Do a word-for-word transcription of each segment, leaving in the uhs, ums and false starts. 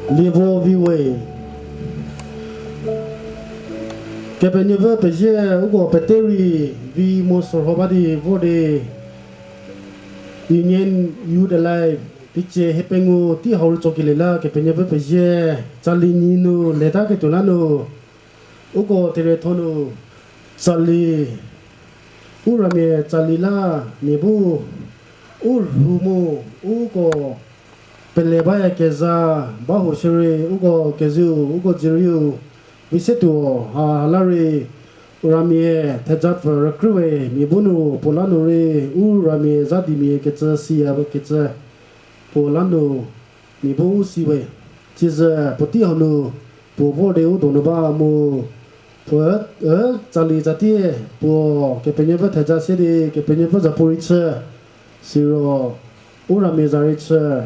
Lievo viwe. Kepenuopfü pezie, uko pete rei vi mu sorho ba di vor di Union Youth Alive teicie hiepengou tei hau rütsokelie la Kepenuopfü pezie, tsali nyi nu leta ketuo la nu, uko therietho nu tsali, u ramia tsali la mia bu u rhu mu uko pele baya keza ba hu shierei uko kezeu, uko dzürieu, vi se tuo ha la rei, u ramia thejapfü rükrüwe mia bu nu puo la nu rei, u ramia zadimia kecü siya kecü puo la nu mia bu u siwe. Tsiezü puotei hanu puo vor di u donu ba mu, puo, e, tsali tsatie puo Kepenuopfü theja se di Kepenuopfü za puo rei chü, siro u ramia za rei chü,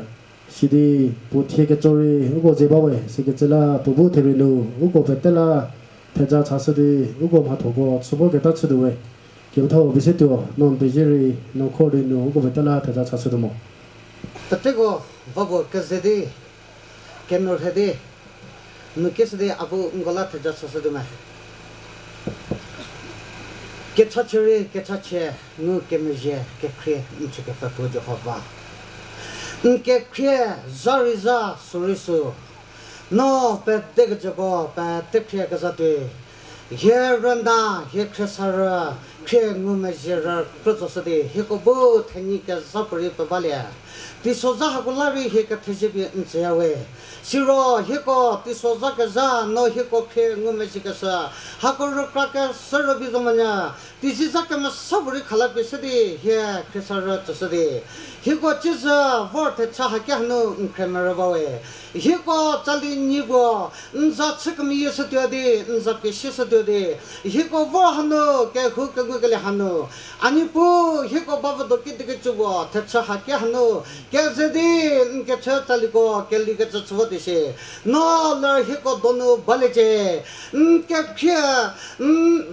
sidi puo thie ketso rei uko ze bawe, sikecü la puo bu therie nu uko pete la theja chashü di uko mhathoko chü vo keta chütuowe. Kepethau vi se tuo, no n pezie rei, no kho rei nu uko pete la theja chashütuo mo. Peteko va puo keze di, kenu rhe di, nu keshü di a bu n ko la theja chashütuo me. Kechachie rei kechachie, ngukemezhie kekhrie n chükepfü puo Jihova. N kekhrie zha rei zha, sü rei sü, no pedekecüko pete khriekezha tuoi. Hie rüna, hie khriesarü, khrie ngumezhie rükrü tsoshü di hieko bu thenyi kezha puorei pebalie. Teisozha hako la rei hie kethezie pie n tsüyawe. Siro hieko teisozha kezha no hieko khrie ngumezhiekeshü hako rükrakeshü rübei zo monyü, teisozha kemesa puorei khalapie shü di hie khriesarü tsüshü di, hieko tsiezü vor thecha haki hanu n khrie merü bawe. Hieko tsali nyi puo n za chü kemeyieshütuo di, n za pie sieshütuo di, hieko vor hanu kehou kengukelie hanu, a Niepuu, hieko bavüdo kidikecü puo thecha haki hanu keze di n kechü tsaliko kelikecü chü vo di shie. No ler hieko donu baliecie. N kekhrie, n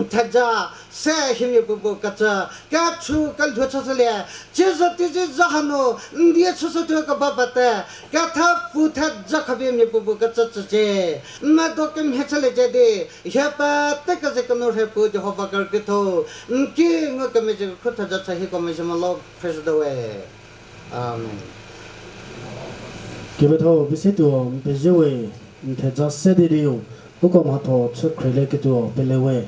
theja se hiemia puopuo kecü kechü kelhou chüshülie. Tsiezü teisozha hanu n die chüshütuo keba pete, kethepfu theja khapie mia puopuo kecü tsücie. N medo kemhie chüliecie di, hie pete keze kenu rhe puo Jihova kerükrietho, n ki ngukemezhie kekhrie theja chü hieko mezhie molo phreshütuowe. Amen. Kepethau vi se tuo n pezie we, n theja se di diu, uko mhatho chü khrielieketuo pele we.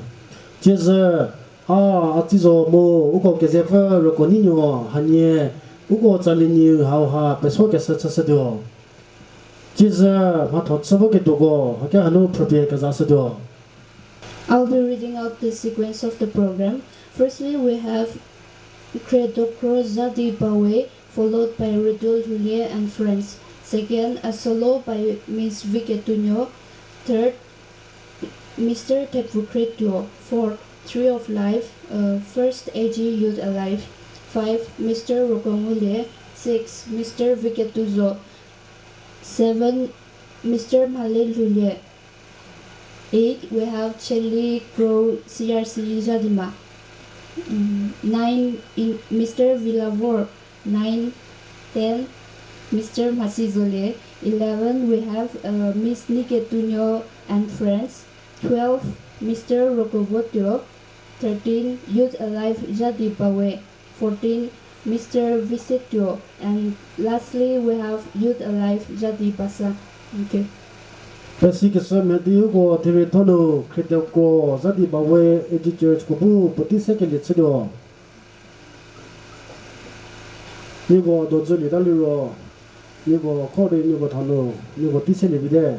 Tsiezü, a, a tsi zo mu uko kezepfü rüko nyinuo hanie, uko tsali nyiu hauha pesokeshü chüshütuo. Tsiezü mhatho chü voketuoko haki hanu phrüpie kezashütuo. I'll be reading out the sequence of the program. Firstly, we have Khriedokro Zadi Bawe, followed by Rüdol Lhoulie and friends. Second, a solo by Miss Viketunuo. Third, Mister Thepfukhretuo. Fourth, Tree of Life. Uh, first, A G Youth Alive. Five, Mister Rokongulie. Six, Mister Viketuzo. Seven, Mister Mhale Lhoulie. Eight, we have Chelly Crow, C R C Jadima. Mm, nine, in Mister Vilavor. Nine, ten, Mister Mhasi Zole. Eleven, we have, uh, Miss Niketunyo and friends. Twelve, Mister Rokovotyo. Thirteen, Youth Alive Jadi Bawe. Fourteen, Mister Visetyo. And lastly, we have Youth Alive Jadi Basa. Thank you. Pesikeshü mhie di uko therietho nu Khriedokro Zadi Bawe A G Church ko bu puotei se kelie chütuo. Nieko dodzülieta liro, nieko kho di nieko thanu, nieko tei se lie vite.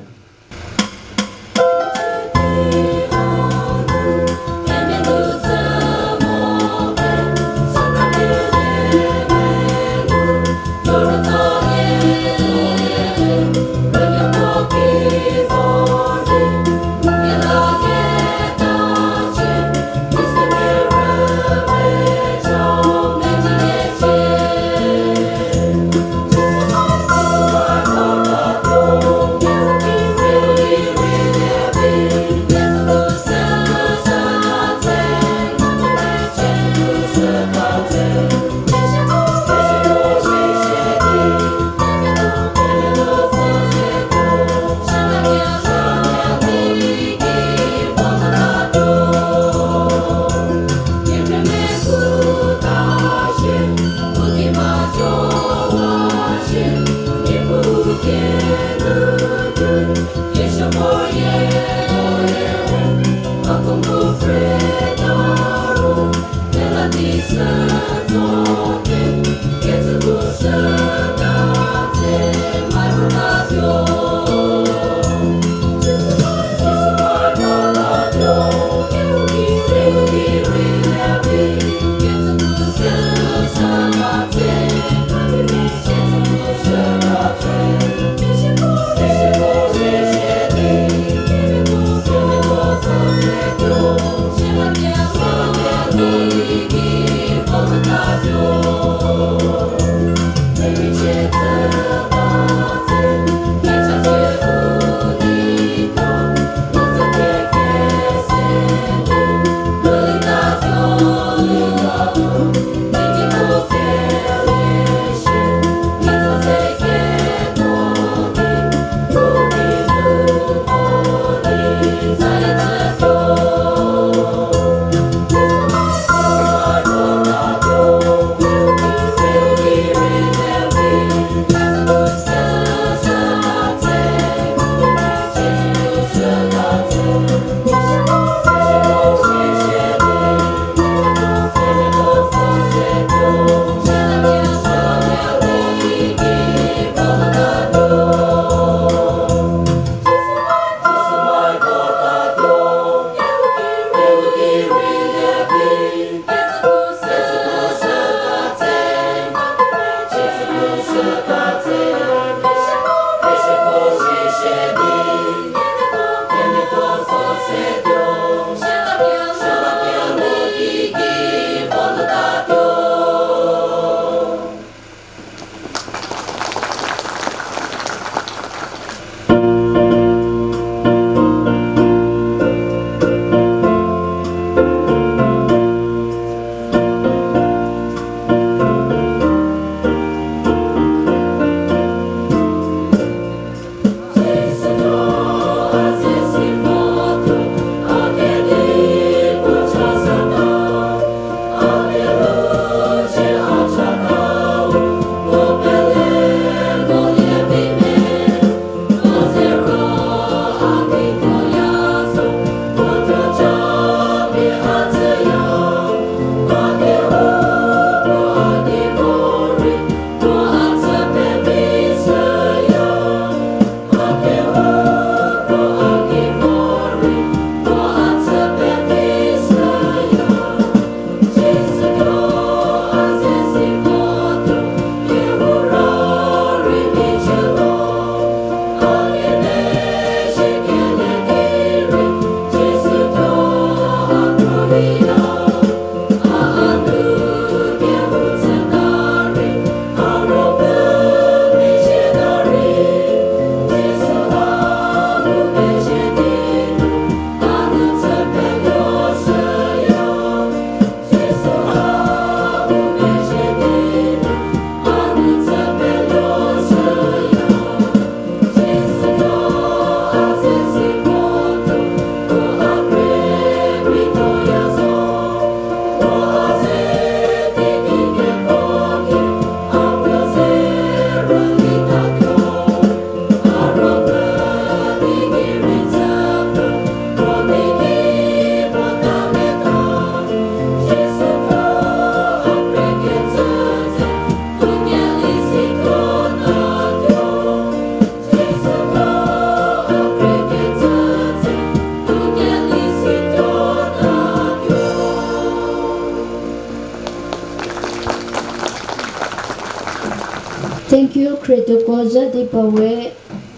Thank you, Kretoko Jadipawe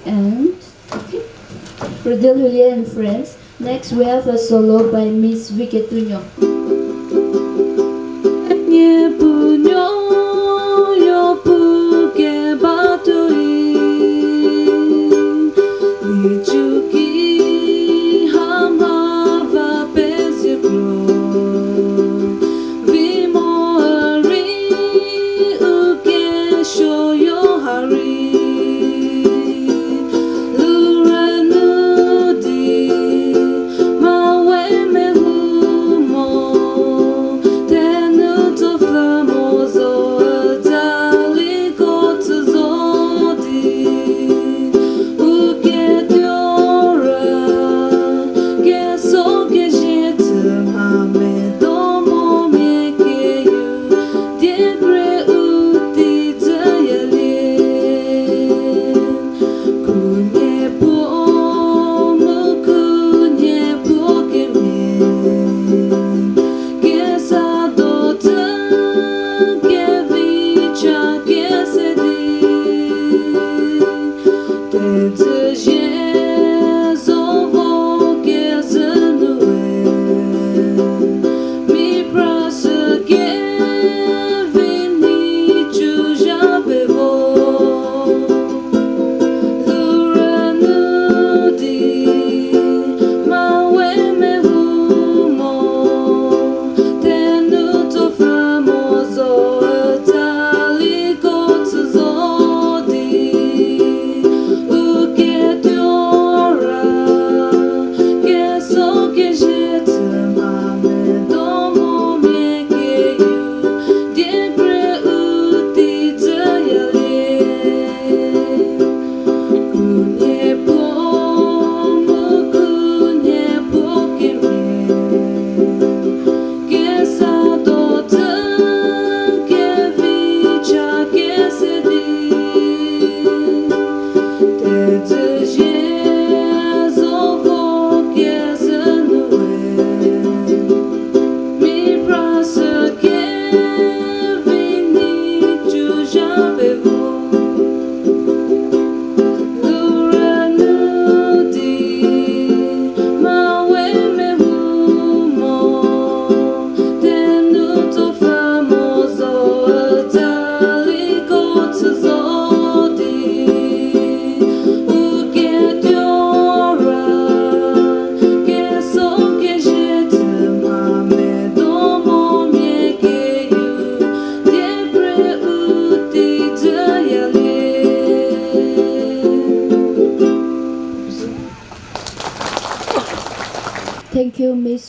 and Rodel Hulie and friends. Next, we have a solo by Miss Viketunyo. Nyepunuo yopuke batoi, nichuki hamava pezie kro, vimo hari uke shoyo hari, lurenu di mawe mehu mo.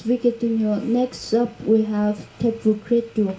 Viketunuo, next up we have Thepfu Khretuo.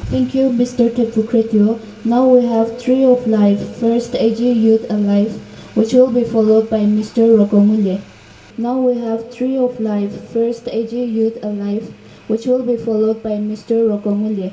Thank you, Mister Thepfu Khretuo. Now we have Tree of Life, First A G Youth Alive, which will be followed by Mister Rokongulie. Now we have Tree of Life, First A G Youth Alive, which will be followed by Mister Rokongulie.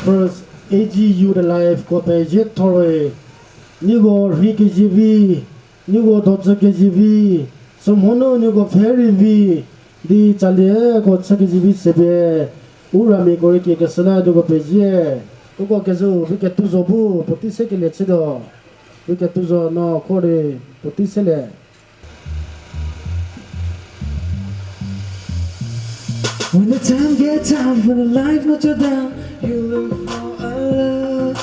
First A G Youth Alive ko pezie thorei, nieko rhei kezivi, nieko dojü kezivi, sümhonu nieko pfhe rei vi, di tsalieko chü kezivi sepie, u ramia ko rei kie keshü la nieko pezie. Uko kezhü Viketuzo bu puotei se kelie chütuo. Viketuzo no ko rei puotei se le. When the time gets tough, when the life knocks you down, you look for a love.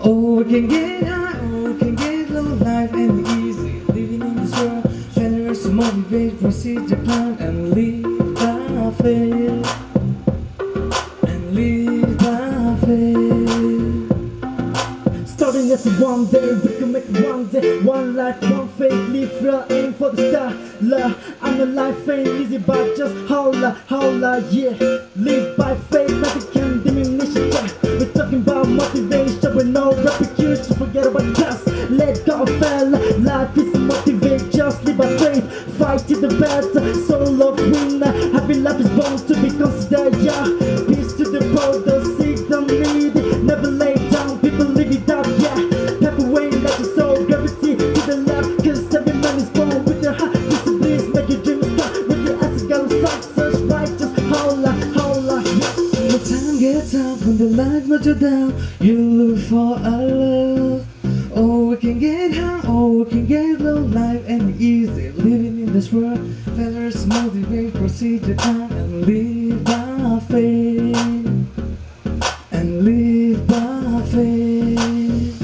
Oh, we can get high, oh, we can get low, life ain't easy. Living in this world, failure is a motivate, proceed your plan and live by faith. And live by faith. Starting as one day, we can make one day, one life, one faith, live real, aim for the star. La, I'm a life ain't easy, but just holla, holla, yeah. Live by faith, nothing can diminish it, yeah. We're talking about motivation, with no repetition, forget about the past. Let go of fail, life is a motivate, just live by faith. Fight to the better, soul of winner. Happy life is born to be considered, yeah. Peace to the poor, the sick, the needy. Never lay down, people live it up, yeah. Pave a way like a soul, gravity to the left. 'Cause every man is born with their heart. This is bliss, make your dreams come. With your eyes, you got success, righteous, holla, holla, yeah. When the time gets tough, when the life knocks you down, you look for a love. Oh, we can get high, oh, we can get low, life ain't easy, living in this world. Failures motivate, proceed your time and live by faith. And live by faith.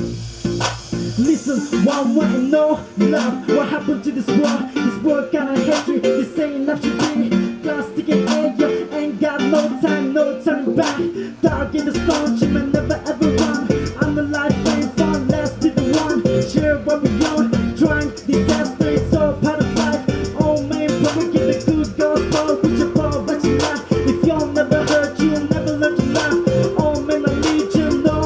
Listen, one way, no love. What happened to this world? This world kinda hate you. This ain't life should be. Plastic and air, you ain't got no time, no turning back. Dark in the storm, she may never ever run. I'm alive, fame, fun, let's be the one. Share what we want, trying disaster, it's all part of life. Oh man, brother, give the good gospel, preach about what you like. If y'all never heard, you'll never learn to laugh. Oh man, my legion, no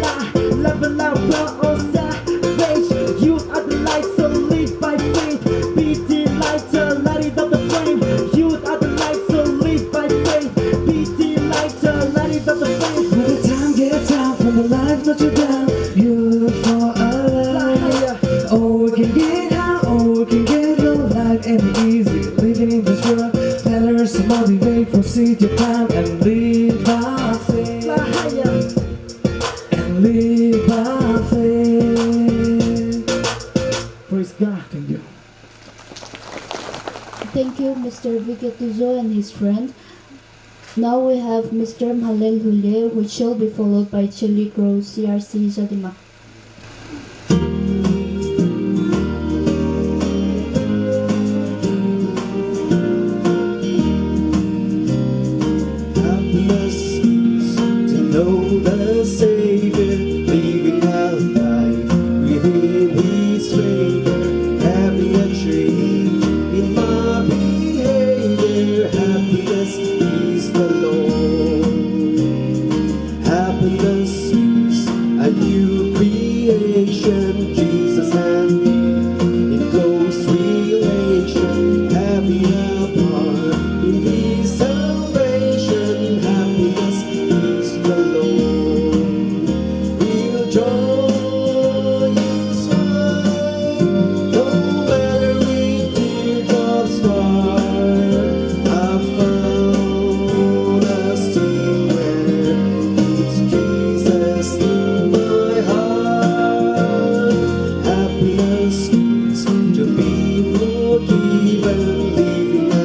lie. Level up, bro, oh savage. You are the light, so live by faith. Be the light, uh, light it up the flame. You are the light, so live by faith. Be the light, uh, light it up the flame. When the time gets tough, when the life knocks you down, you look for a love. Oh, we can get high, oh, we can get low. Life ain't easy, living in this world. Failures motivate, proceed your plan and live by faith. And live by faith. Praise God. Thank you. Thank you, Mister Viketuzo and his friend. Now we have Mister Mhalel Hule, which shall be followed by Chelie Kro, C R C Zhadima. Happiness is to know the Savior, living a life within His favor, having a change in my behavior. Happiness is the Lord. Happiness is a new creation, Jesus and me in close relation, having a part in His salvation. Happiness is the Lord. We'll joy is mine, no matter we teardrops start. I found a spring where it's Jesus in my heart. Happiness is to be forgiven, living a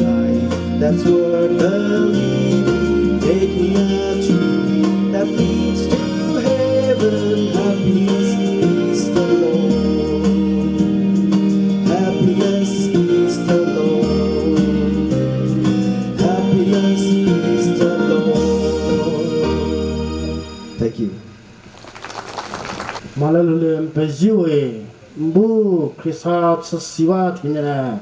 life that's worth the living, taking a trip that leads to heaven. Happiness is the Lord. Happiness is the Lord. Happiness is the Lord. Thank you. Mhalel Hule n pezie we, n bu Khrista chü siwa thine.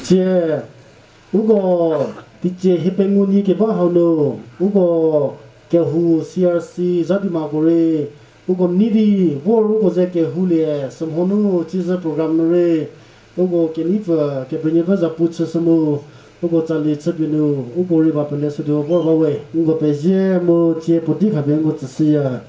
Tsie, uko teicie hiepengou nyi keba hau nu, uko kehou C R C Zhadimako rei, uko nei di vor uko ze kehoulie, sümhonu tsiezü program nu rei, uko keneipfü, Kepenuopfü za pu chüshü mu, Uko tsali chüpie nu, uko rei ba pele sütuo vor ba we, uko pezie mu tsie puotei khapie uko tsüshüya.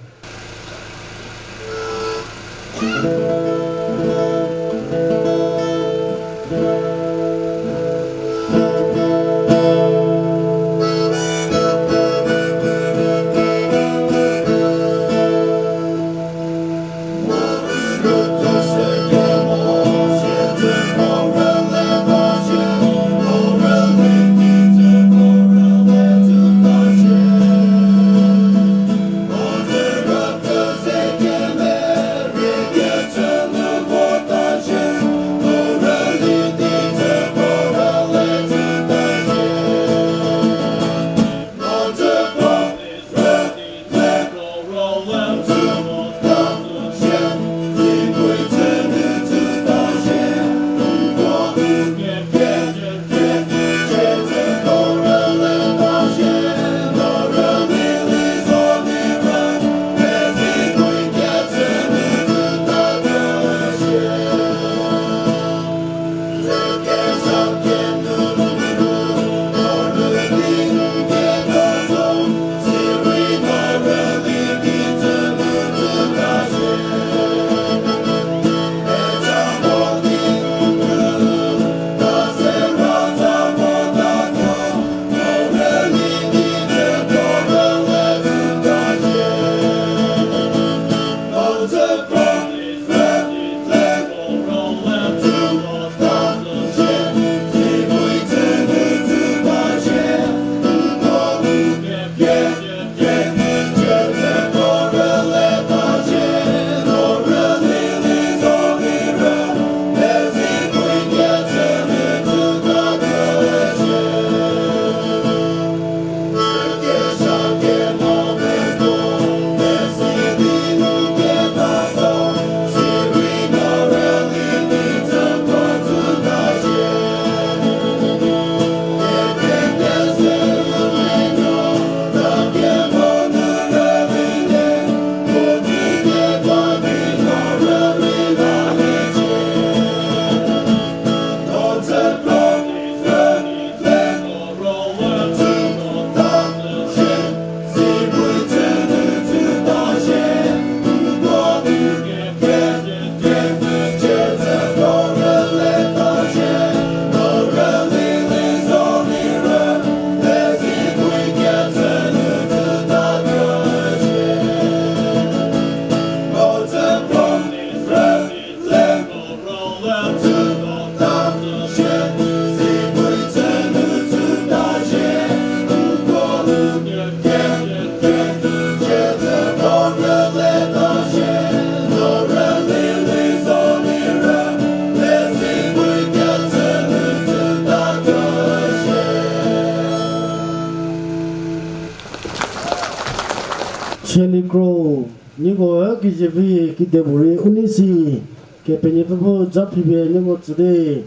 Cheli kro, nieko kizivi kide puorei u nei si, Kepenuopfü bu za phipie nieko tsüte,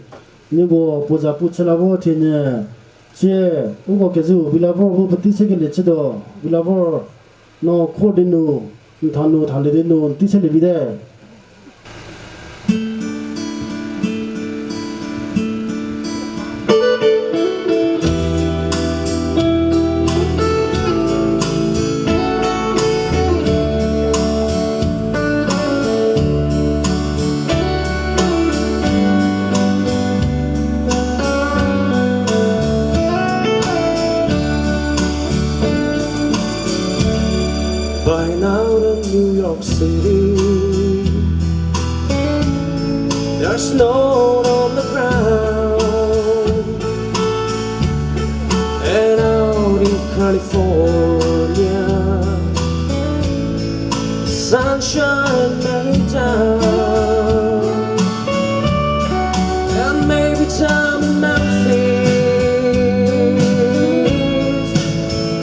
nieko puo za pu chü la vo thienyü. Sie, uko kezhüu Vilavour bu puotei se kelie chütuo, Vilavour no kho di nu, n tha nu thalie di nu, n tei se lie vite. By now in New York City, there's snow on the ground. And out in California, sunshine made down. And maybe time in Memphis,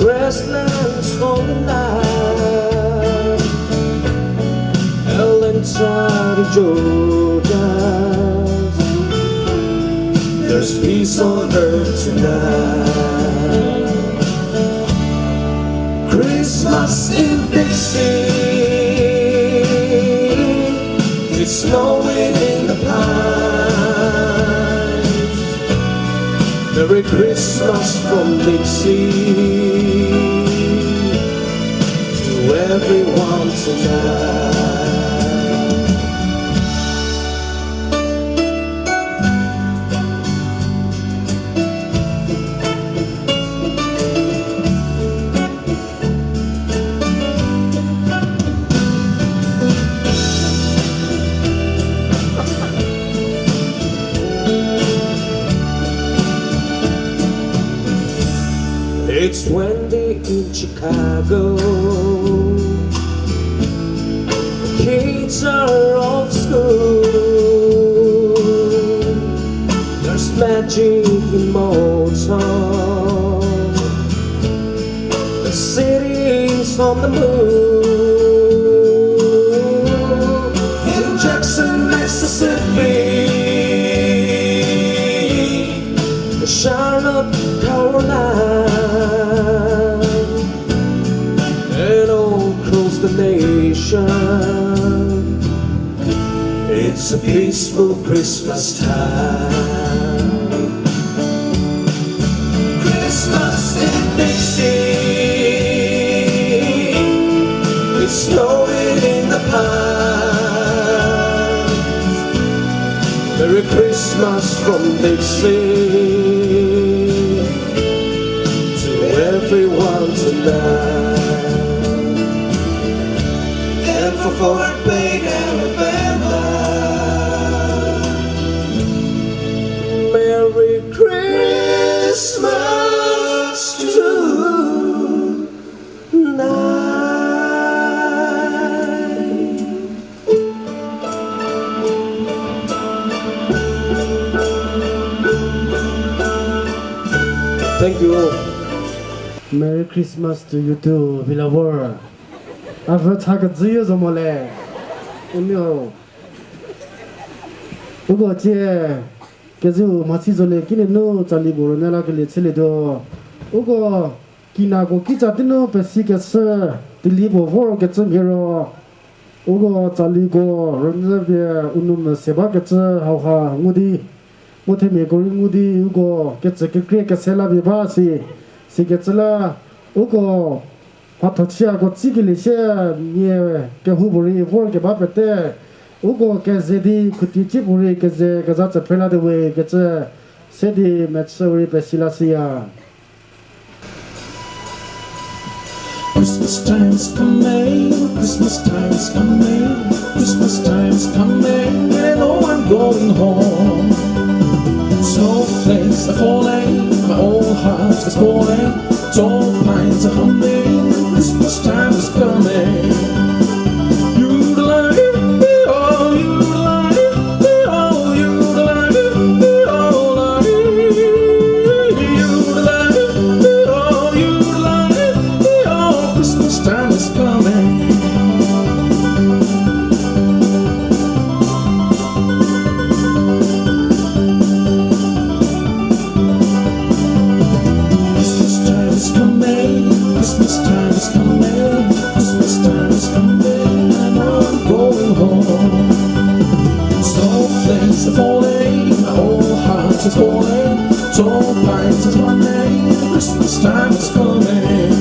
grasslands on the line. Atlanta, Georgia, there's peace on earth tonight. Christmas in Dixie, it's snowing in the pines. Merry Christmas from Dixie to everyone tonight. It's windy in Chicago. Kids are off school. There's magic in Motown. The city's on the move. In Jackson, Mississippi, Charlotte, Carolina, and all across the nation. It's a peaceful Christmas time. Christmas in Dixie. It's snowing in the pines. Merry Christmas from Dixie to everyone tonight. And for Fort Payne, Alabama, Merry Christmas tonight. Thank you. Merry Christmas to you too, Vilabor. A vü cha kecü yo zo mo le. Unio. Uko tie, kezhü mhasi zo le kinu nu tsali bu rünyü la kelie chülietuo. Uko kinako kicha tinu pesi keshü, teli puo vor kecü mhie ro. Uko tsaliko rünyü pie u nou mese ba kecü hauha ngu di, mu themiako rei ngu di uko kecü kekrie kese la pie ba si, sikecü la uko mhathochiako tsikelie sie nie kehoupuorei vor keba pete, uko keze di khuti cipuorei keze keza tsüphre la de we kecü se di mechü rei pesi la siya. Christmas time is coming, Christmas time is coming, Christmas time is coming, and oh, I'm going home. Snowflakes are falling, my old heart is calling, tall pines are humming, Christmas time is coming. Christmas time is coming. Christmas time is coming, Christmas time is coming, Christmas time is coming, and I'm going home. Snowflakes are falling, my old heart is calling, tall pines are humming, Christmas time is coming.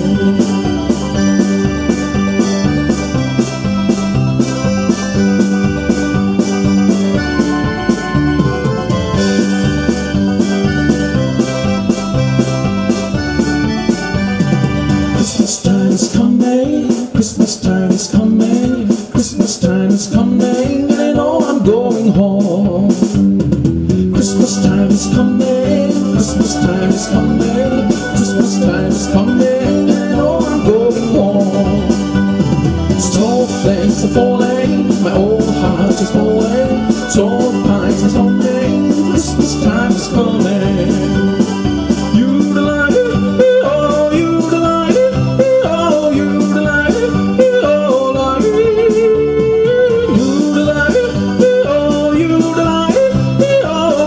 Christmas time is coming, Christmas time is coming, Christmas time is coming, and I know I'm going home. Christmas time is coming, Christmas time is coming, Christmas time is coming, and I know I'm going home. Snowflakes are falling, my old heart is falling, tall pines are humming, Christmas time is coming.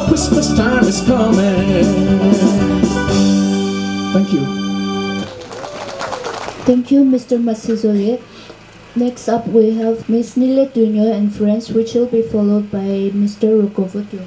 Christmas time is coming. Thank you. Thank you, Mister Masizole. Next up, we have Miss Nile Tunyo and friends, which will be followed by Mister Rokovoto.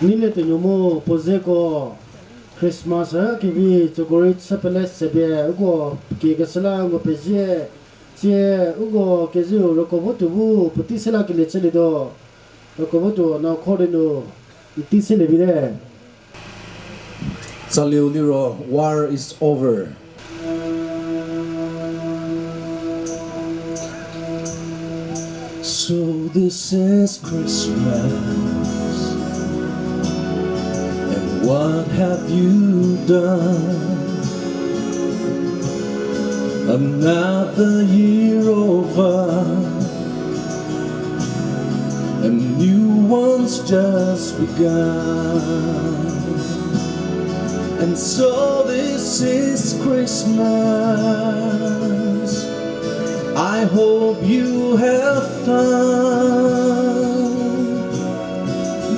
Nile Tenuomo puo zeko Christmas kevi tsüko rei chü pele sepie uko kie keshü la uko pezie, tsie uko keziu rüko votuo bu puotei se la kelie chülietuo. Rüko votuo no khordi nu n tei selie vite. Tsaliu liro, war is over. So this is Christmas, and what have you done? Another year over, and new one's just begun. And so this is Christmas. I hope you have found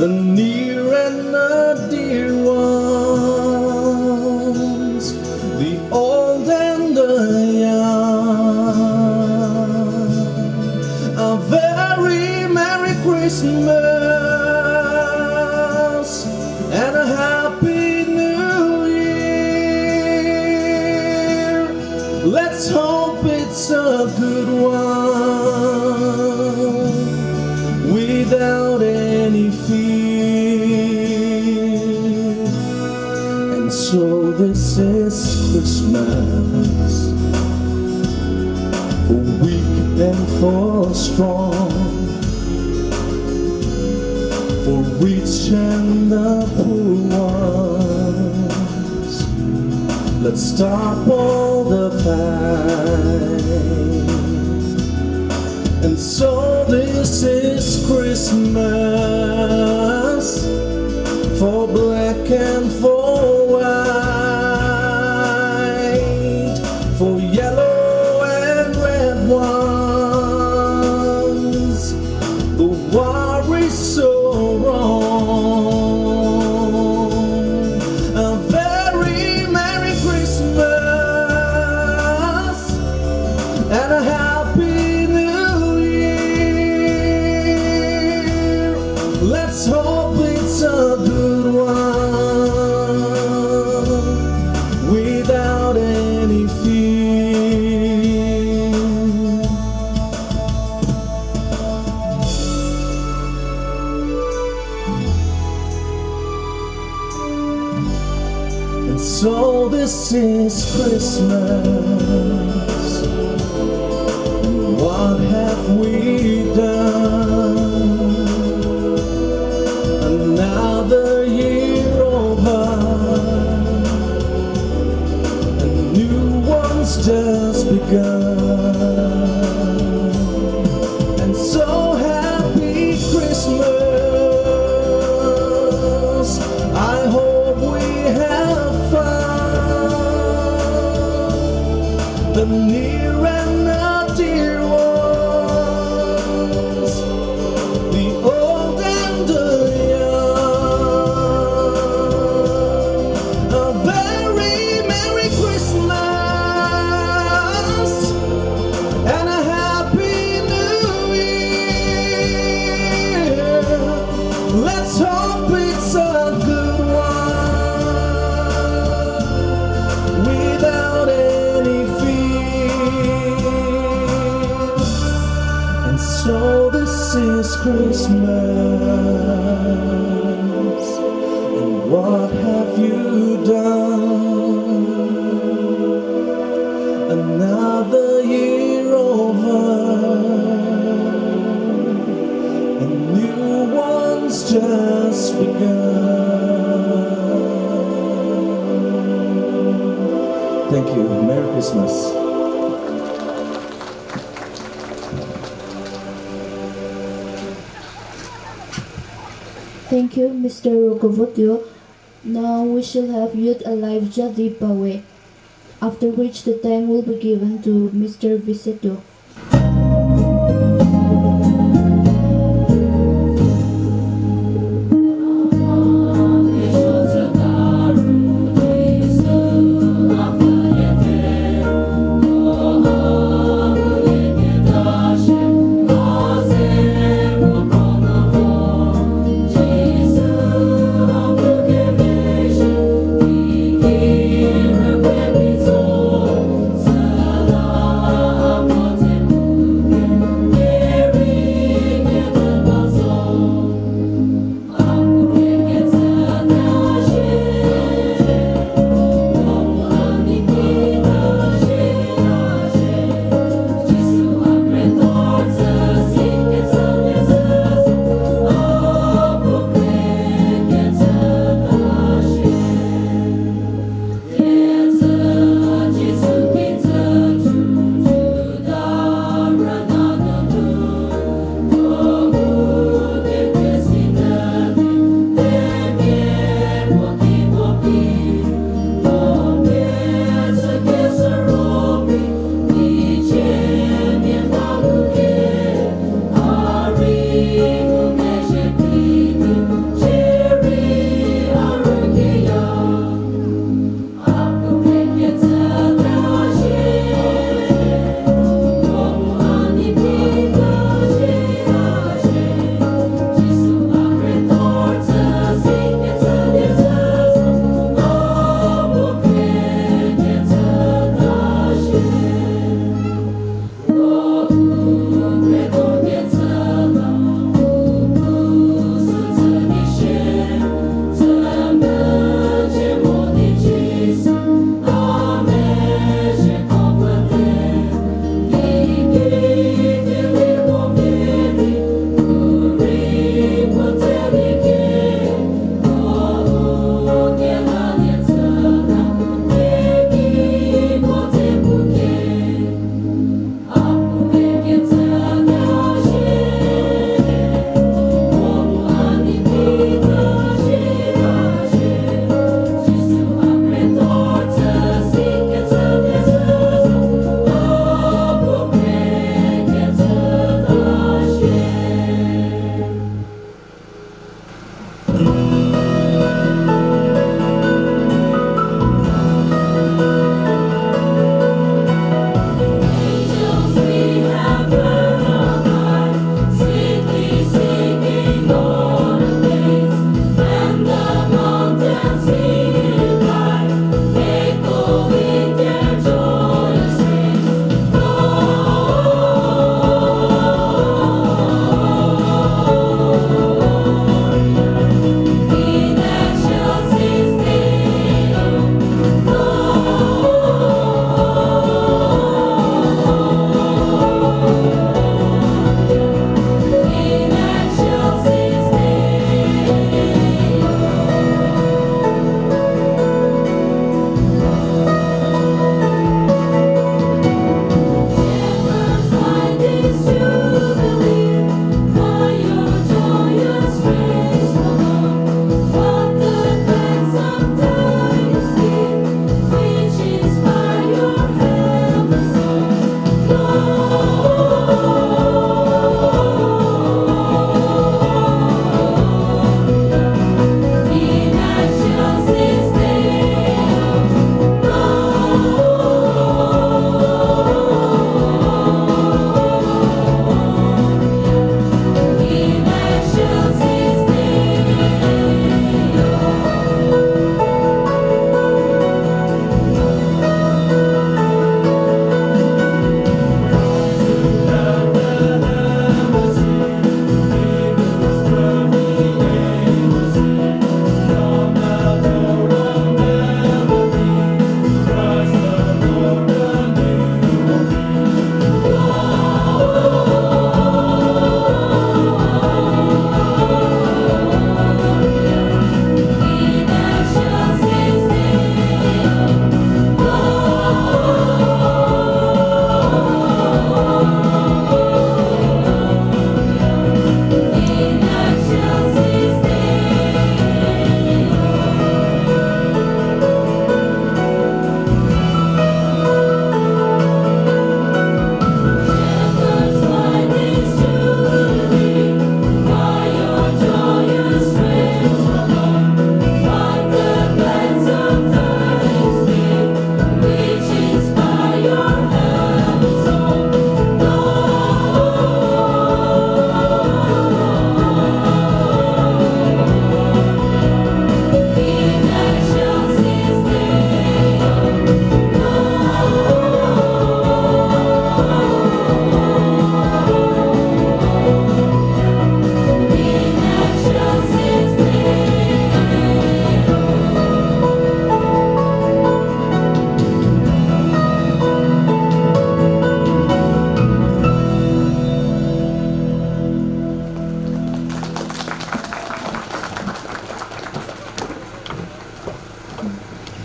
the near and the dear ones, the old and the young. A very Merry Christmas and a Happy New Year. Let's hope it's a good one without any fear. And so this is Christmas for weak and for strong, for rich and the poor ones. Let's stop all the fight. And so this is Christmas for black and for white, for yellow and red ones. The war is so wrong. A very Merry Christmas and a Happy New Year. Let's hope it's a good one without any fear. And so this is Christmas. What have we done? Another year over, and new one's just begun. And so Happy Christmas. I hope we have found the near and the dear ones, the old and the young. A very Merry Christmas and a Happy New Year. Let's hope it's a good one without any fear. And so this is Christmas. And what have you done? Another year over, and new one's just begun. Thank you. Merry Christmas. Thank you, Mister Rokovotio. Now we shall have Youth Alive Jadi Bawe, after which the time will be given to Mister Viseto.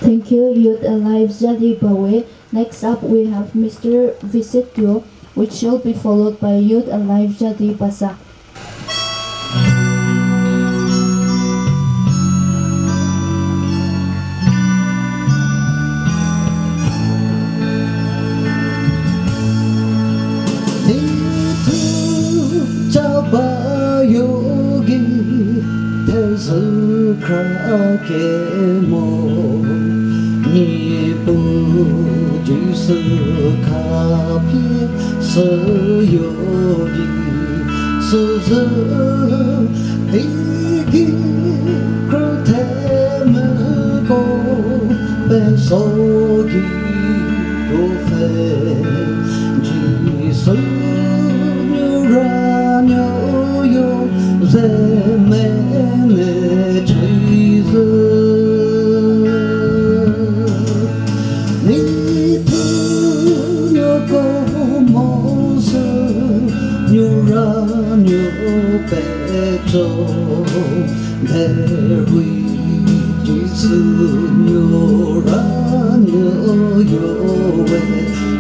Thank you, Youth Alive Zhadi Bawe. Next up, we have Mister Visitio, which shall be followed by Youth Alive Zhadi Basa. Nithu ca bayo gei thezhü khra kemo, Niepuu Jisu khapie süyo di, süzhü teigei khrüthemüko peso gei puo pfhe, Jisu nuo ra nuo yo ze mene chüzhü. Nithu nuoko mo sü nuo ra nuo peco, derei Jisu nuo ra nuo yo we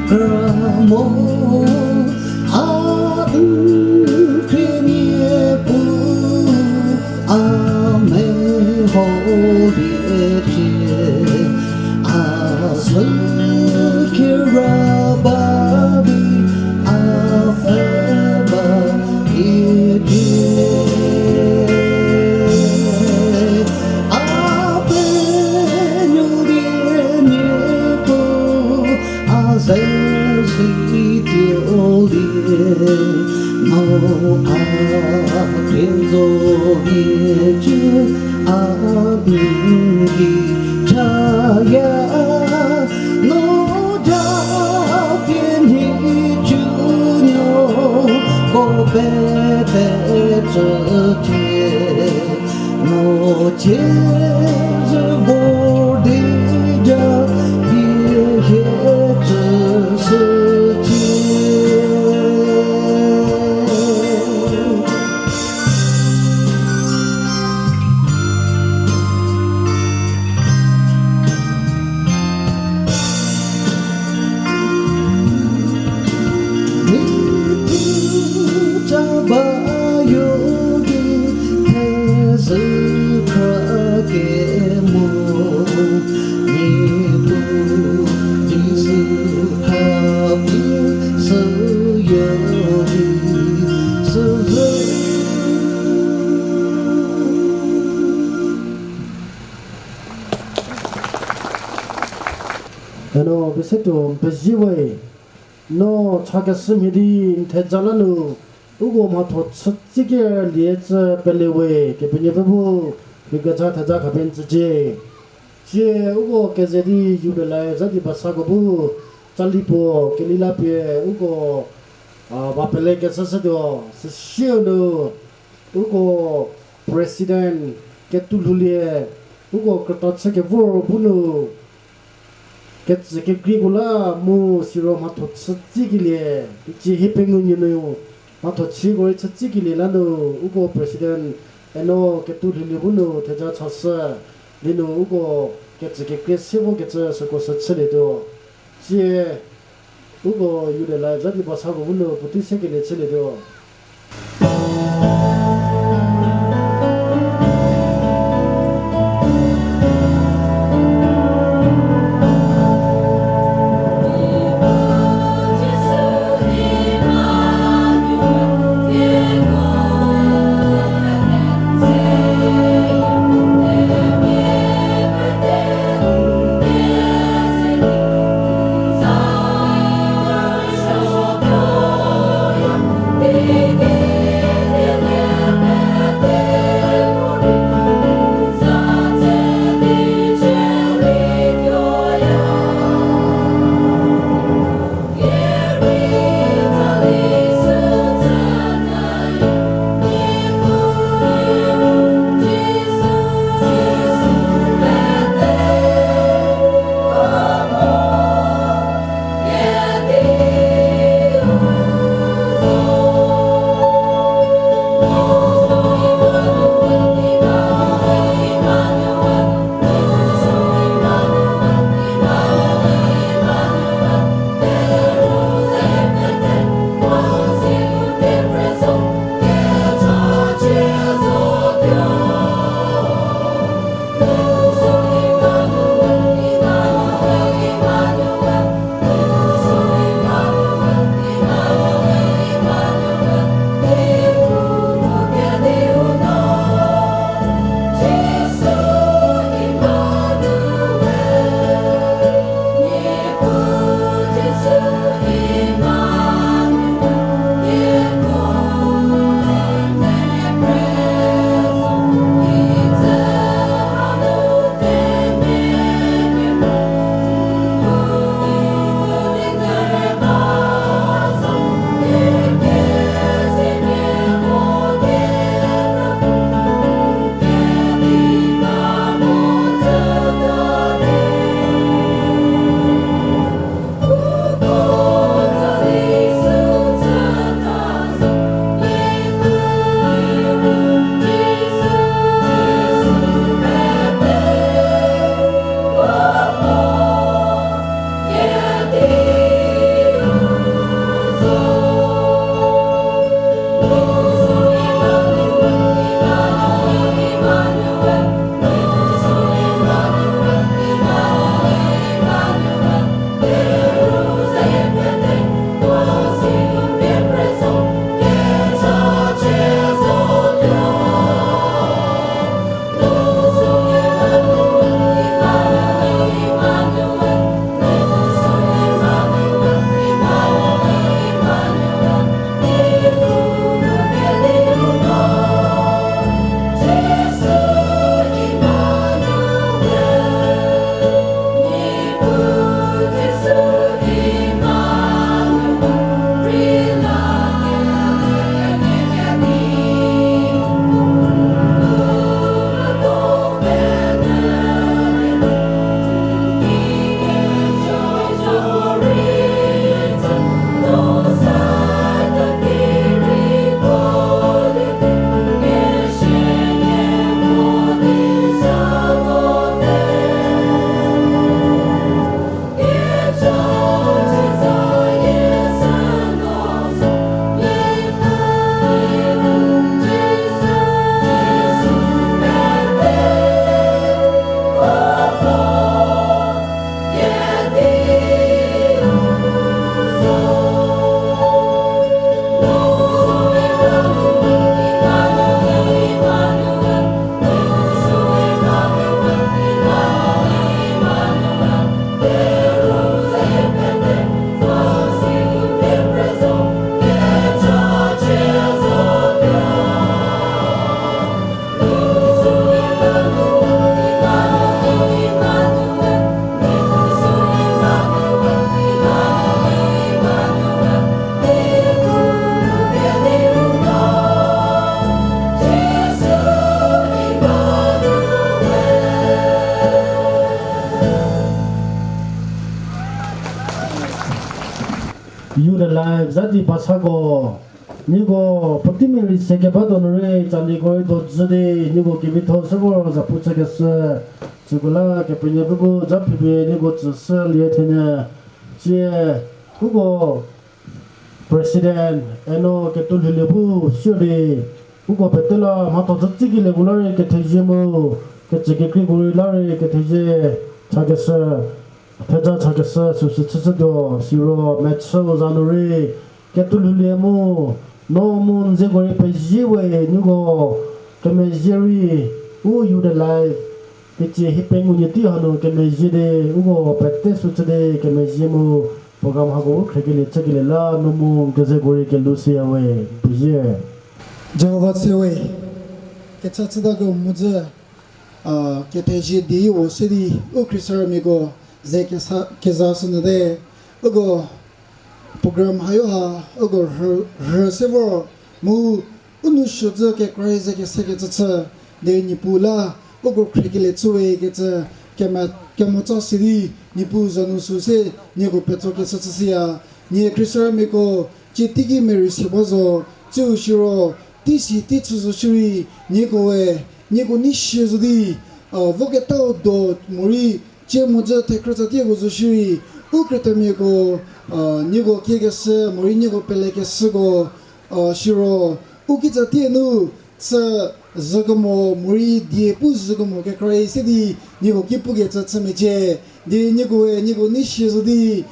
kra mo, a n khrie Niepuu a meho lie cie, a sü kira ba di a pfhe ba lie cie. A penuolie Niepuu a ze si tuolie, no a khrie zo lie cie, a n gei chaya, no japie nhicunuoko pete cücie, no cie zü vor di japie hie cüshücie. Nithu ca bayo gei thezhü khra kemo, Niepuu Jisu khapie süyo di, süzhü. Eno Visitio n pezie we, no chakeshü mhie di n theja la nu uko mhatho chütsikelie cü pele we, Kepenuopfü bu rhei kecha theja khapie n tsücie. Tsie uko keze di Youth Alive Zhadi Basako bu cali puo keli la pie uko, a, va pele kechüshütuo, süsieu nu uko President Ketuolhoulie, uko krüta chü kevor bu nu ketsü kekreiko la mu siro mhatho chütsikelie, teicie hie pengou nuo nu mhatho chüko rei chütsikelie la nu uko President Eno Ketuolhoulie bu nu theja chashü di nu uko ketsü kekrie se vokecü süko sü chülietuo. Tsie uko Youth Alive Zhadi Basako bu nu puotei sekelie chülietuo. Zadi basako, nieko puotei mia rei se keba donu rei, tsali ko rei do zhü di, nieko kevitho se vor zapu chükeshü, süko la Kepenuopfü bu za phipie nieko tsüshülie thenyü, sie, uko President, eno Ketuolhoulie bu sirei, uko pete la mhatho tsütsükelie bu la rei kethezie mu, kecükekreiko rei la rei kethezie chakeshü, theja chakeshü süsü chüshütuo, siro mechüu za nu rei, Ketuolhoulie mu, no mu n zeko rei pezie we, nieko kemezhie rei, u youth alive, kecie hi pengou nyie tei hanu kemezhie di, uko pete sü chü di kemezhie mu, program hako u khriekelie chükelie la, no mu n kezeko rei kelou shüya we, pezie. Jihova tse we, kecha chütako mhodzü, a, kethezie di u se di, u Khristanmiako ze kesa, keza sünyü te, uko program hayo ha, uko rhü, rhü se vor, mu u nou suo zhü kekra-i ze kesekecü chü, di Niepuu la, uko khriekelie chü we kecü, keme, kemotsa si di, Niepuu za nu sü se, nieko petsokeshü chüshüya, nie Khristanmiako, cie teiki merei se ba zo, tsiu siro, tei si tei chü zo shierei, nieko we, nieko nei sie zo di, a, voketau do morei, cie mhodzü thekhrü tsa tieko zo shierei, u krütamiako, a, nieko kiekeshü morei nieko pelekeshüko, a, siro, u kitsa tie nu, chü zhükemo morei die pu zhükemo kekra-i se di nieko ki pukecü chü mecie. Di nieko we nieko nei sie zo di,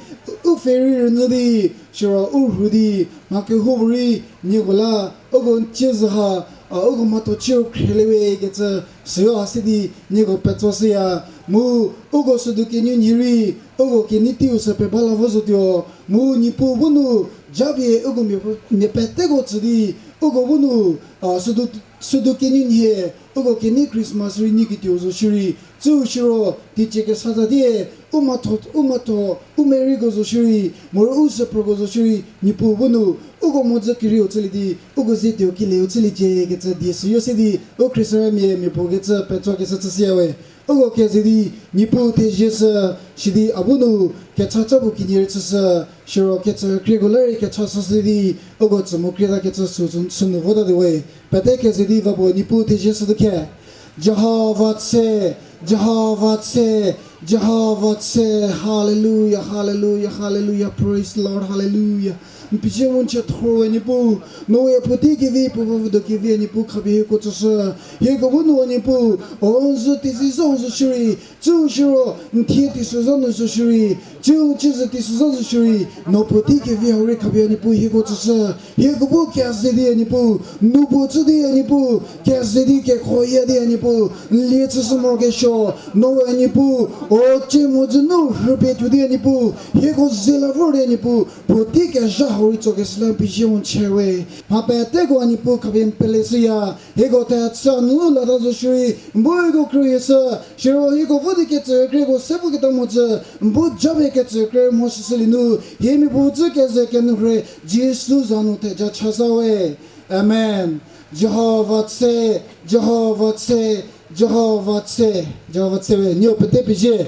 u pfhe rei rünyü di, siro u rhu di, mha kehoupuorei nieko la, uko n cie zhü ha, a, uko mhatho ciu khrielie we kecü, süyo ha se di nieko petso shüya, mu, uko südu kenyü nhie rei, uko kenei teiu sü peba la vo zotuo, mu Niepuu bu nu, japie uko mia, mia peteko tsü di, uko bu nu, a, südu, südu kenyü nhie, uko kenei Christmas rei nyi kituo zo shierei, tsiu siro, teicie kesa za die, u mhatho, u mhatho, u mereiko zo shierei, morei u süproko zo shierei, Niepuu bu nu, uko mhodzü kerieu chülie di, uko ze tuo kilieu chüliecie kecü die süyo se di, u Khristanmia mia puo kecü petsokeshü chüshüya we. Uko keze di, Niepuu thezie shü, sidi a bu nu, kecha cha puo kinyi rei chüshü, siro kecü krieko la rei kecha shüshü di, uko tsü mu krieta kecü sü, sü, sünu vota di we. Pete keze di va puo Niepuu thezie shütuo khe. Jihova tse, Jihova tse, Jihova tse, hallelujah, hallelujah, hallelujah, praise the Lord, hallelujah. N pezie mu n chie thor we Niepuu, no we puotei kevi, puo va vüdo kevi Niepuu khapie hieko tsüshü, hieko bu nu Niepuu, o n zhü teizi zo zo shierei, tsiu siro, n thie teisozha nu zo shierei, tsiu n cie zhü teisozha zo shierei, no puotei kevi hau rei khapie Niepuu hieko tsüshü, hieko bu keze di Niepuu, n nu puo tsü di Niepuu, keze di kekhoya di Niepuu, n lie chüshü morokesuo, no we Niepuu, o cie mhodzü nu rhüpie tuo di Niepuu, hieko ze la vor di Niepuu, puotei kezha hau rei tsokeshü la n pezie mu n chie we. Mha peteko Niepuu khapie n pele shüya, hieko thechü nu lata zo shierei, n bu hieko khruohishü, siro hieko vo di kecü krieko se voketa mhodzü, n bu japie kecü kre mho shüshülie nu, hie mia puo tsü keze kenuo rei, Jisu za nu theja chasa we. Amen. Jihova tse, Jihova tse, Jihova tse, Jihova tse we, nieko pete pezie.